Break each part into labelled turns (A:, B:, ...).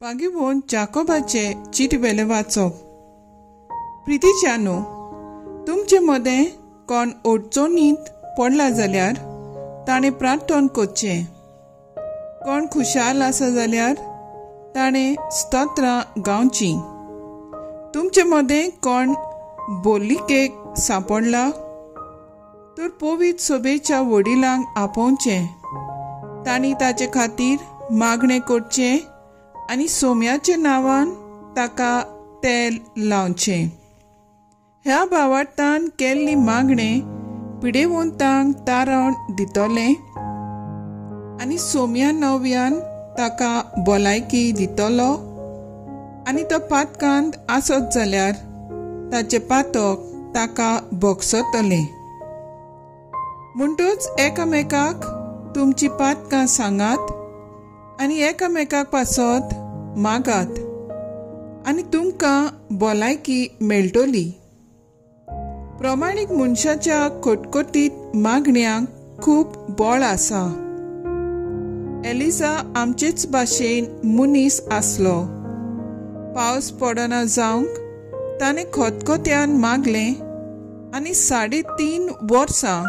A: पागिवोन जाकोबाचे चिटवेले वाचप. प्रितीच्यानो, तुमचे मदें कोण अडचणींत पडला जाल्यार ताणें प्रार्थन करचें. कोण खुशाल आसा जाल्यार ताणें स्तोत्रां गावचीं. तुमचे मदें कोण बोलिकेक सांपडला तर पवित्र सभेच्या वडिलांक आपोवचें. तांणी ताचे खातीर मागणें करचें आनी सोम्याच्या नांवान ताका तेल लावचें. ह्या भावार्थान केल्ली मागणें पिडेवंतांक तारण दितलें आनी सोम्या नव्यान ताका भलायकी दितलो आनी तो पातकांत आसत जाल्यार ताचें पातक ताका भोगसतलें. म्हणटच एकामेकाक तुमची पातकां सांगात आनी एकामेकाक पासत मागात आनी तुमकां भलायकी मेळटली. प्रमाणीक मनशाच्या खटखटीत मागण्यांक खूब बळ आसा. एलिजा आमचेच भाशेन मनीस आसलो. पावस पडना जावंक ताणें खतखत्यान मागलें आनी 3.5 वर्सां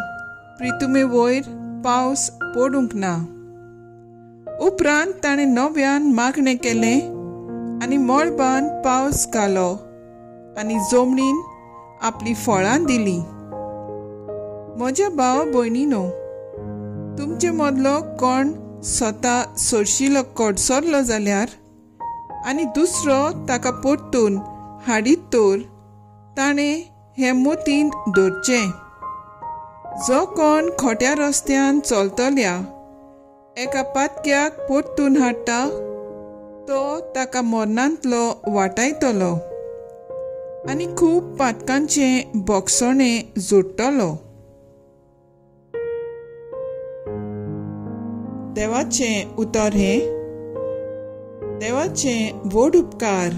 A: प्रितुमे वयर पावस पडूंक ना. उपरांत ताणें नव्यान मागणें केलें आनी मळबान पावस घालो आनी जमनीन आपली फळां दिली. म्हज्या भाव भयणीनो, तुमचे मदलो कोण स्वता सोरशिलो कडसरलो जाल्यार आनी दुसरो ताका परतून हाडीत तर ताणें हें मतींत दवरचें. जो कोण खोट्या रस्त्यान चलतल्या एका पातक्याक परतून हाडटा तो ताका मरणांतलो वाटायतलो आनी खूब पातकांचें भोगसणें जोडटलो. देवाचें उतर हें देवाचें व्हड उपकार.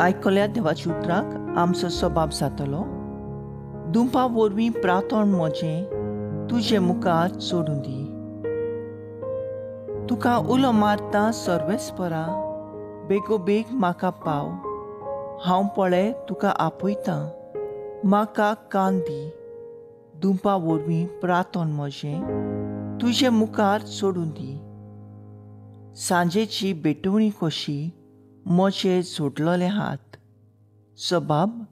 B: आयकल्या देवाच्या उतराक आमचो सबाब जातलो. दुंपा वरवीं प्रार्थन म्हजें तुजे मुखार सोडून दी. तुका उलो मारता सर्वेस्परा, बेगोबेग म्हाका पाव. हांव पळय तुका आपयतां, म्हाका कान दी. दुंपा वरवीं प्रार्थन म्हजें तुजे मुखार सोडून दी. सांजेची भेटवणी कशी म्हजे जोडलेले हात. सबाब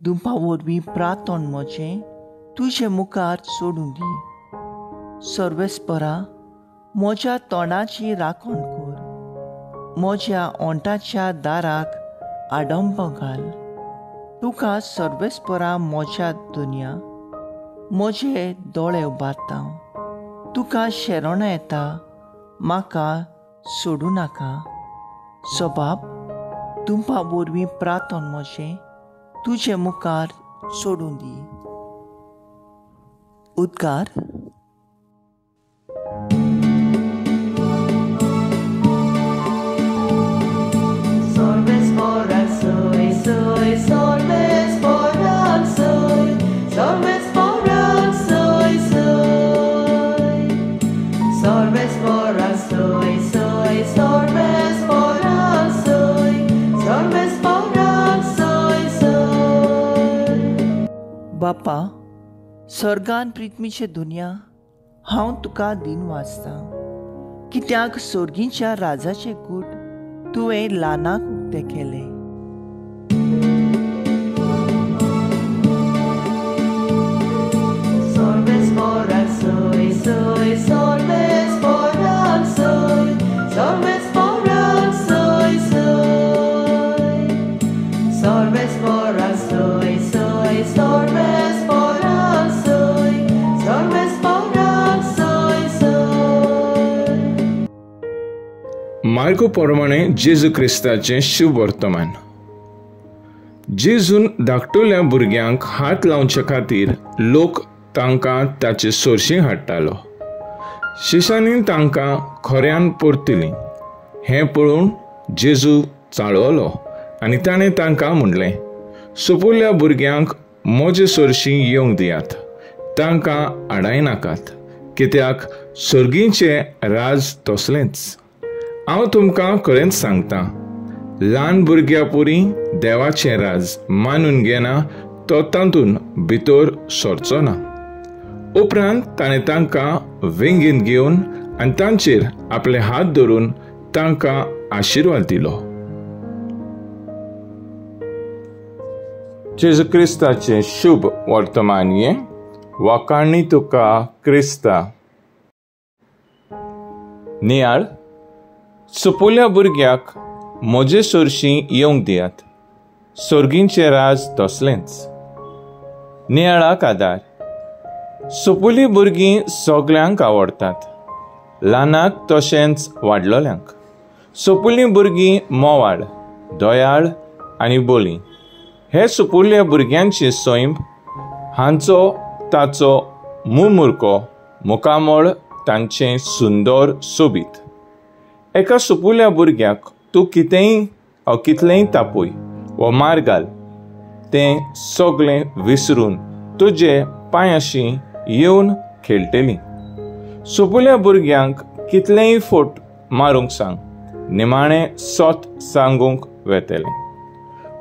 B: दुंपा वरवीं प्रार्थन म्हजें तुजे मुखार सोडून दी. सर्वेस्परा, म्हज्या तोंडाची राखण कर, म्हज्या ओंठाच्या दाराक आडंब घाल. तुका सर्वेस्परा म्हज्या दुनिया म्हजे दोळे उबारता. तुका शरण येता, म्हाका सोडूं नाका. सबाब तुमपा वरवीं प्रार्थन म्हजें तुजे मुखार सोडून दी. उद्गार. बापा, स्वर्गान प्रिथमीचे दुनिया, हांव तुका दिन वाचतां कित्याक सोर्गीच्या राजाचे गूट तुवें ल्हानाक उक्तें केलें.
C: मार्को प्रमाणे जेजू क्रिस्ताचें शुभ वर्तमान. जेजून धाकटुल्या भुरग्यांक हात लावचे खातीर लोक तांकां ताचे सोरशीं हाडटालो. शिशांनी तांकां खोऱ्यान परतिलीं. हें पळोवन जेजू चाळवलो आनी ताणें तांकां म्हणलें, सोपुल्ल्या भुरग्यांक म्हजे सोरशीं येवंक दियात, तांकां आडायनाकात, कित्याक सर्गीचें राज तसलेंच. हांव तुमकां खरेंच सांगता, ल्हान भुरग्या पुरी देवाचें राज मानून घेना तो तातूंत भितर सरचो ना. उपरांत ताणें तांकां वेंगेंत घेवन आनी तांचेर आपले हात धरून तांकां आशिर्वाद दिलो. जेजू क्रिस्ताचें शुभ वर्तमान हें. वाखाणी तुका क्रिस्ता. नियाळ. सुपुल्या भुरग्याक म्हजे सरशीं येवंक दियात, सर्गींचें राज तसलेंच. नियाळाक आदार. सुपुली भुरगीं सगल्यांक आवडटात, ल्हानाक तशेंच वाडलोल्यांक. सुपुली भुरगीं मोवाळ, दयाळ आनी बोली. हे सुपुल्ल्या भुरग्यांचे सैम हांचो ताचो मुमुरको मुखामळ तांचें सुंदर सोबीत. एका सुपुल्या भुरग्याक तूं कितेंय वा कितलेंय तापय वा मार घाल, तें सगळें विसरून तुजे पांयाशी येवन खेळटलीं. सुपुल्या भुरग्यांक कितलेंय फोट मारूंक सांग, निमाणें सत सांगूंक वेतलें.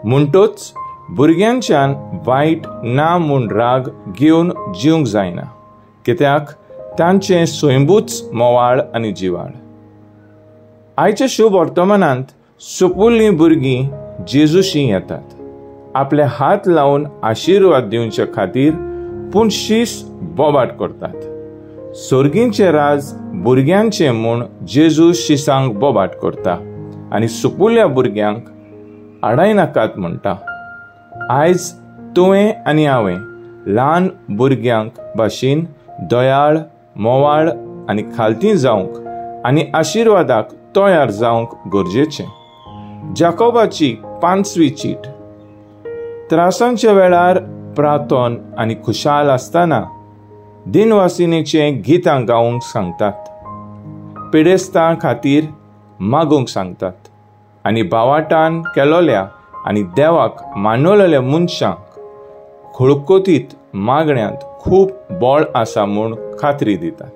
C: म्हणटच भुरग्यांच्यान वायट ना म्हूण राग घेवन जिवंक जायना, कित्याक तांचें स्वयंबूच मोवाळ आनी जिवाळ. आयच्या शुभ वर्तमानांत सुपुल्लीं भुरगीं जेजूशी येतात, आपले हात लावन आशिर्वाद दिवचे खातीर, पूण शीस बोबाट करतात. सर्गींचें राज भुरग्यांचें म्हूण जेजू शिसांक बोबाट करता आनी सुपुल्ल्या भुरग्यांक आडायनाकात म्हणटा. आयज तुवें आनी हांवें ल्हान भुरग्यांक भाशेन दयाळ, मोवाळ आनी खालती जावंक आनी आशिर्वादाक तयार जावंक गरजेचें. जाकोबाची 5वी चीट. त्रासांच्या वेळार प्रार्थन आनी खुशाल आसतना दिनवासिनीचें गितां गावंक सांगतात, पिडेस्तां खातीर मागूंक सांगतात आनी बावाटान केलोल्या आनी देवाक मानवलेल्या मनशांक खळकोतीत मागण्यांत खूब बळ आसा म्हूण खात्री दितात.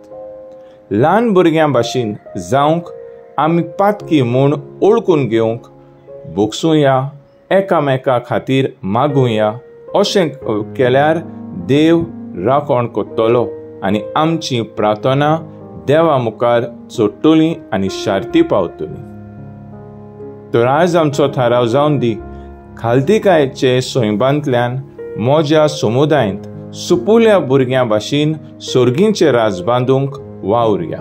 C: ल्हान भुरग्यां भाशेन जावंक आमी पातकी म्हूण ओळखून घेवंक भोगसुया, एकामेका खातीर मागुया. अशें केल्यार देव राखण करतलो आनी आमची प्रार्थना देवा मुखार चडटली आनी शार्ती पावतली. तर आयज आमचो थाराव जावन दी, खालतीकायेचे स्वयंबांतल्यान म्हज्या समुदायांत सुपुल्या भुरग्यां भाशेन सर्गींचें राज बांदूंक वावरुया.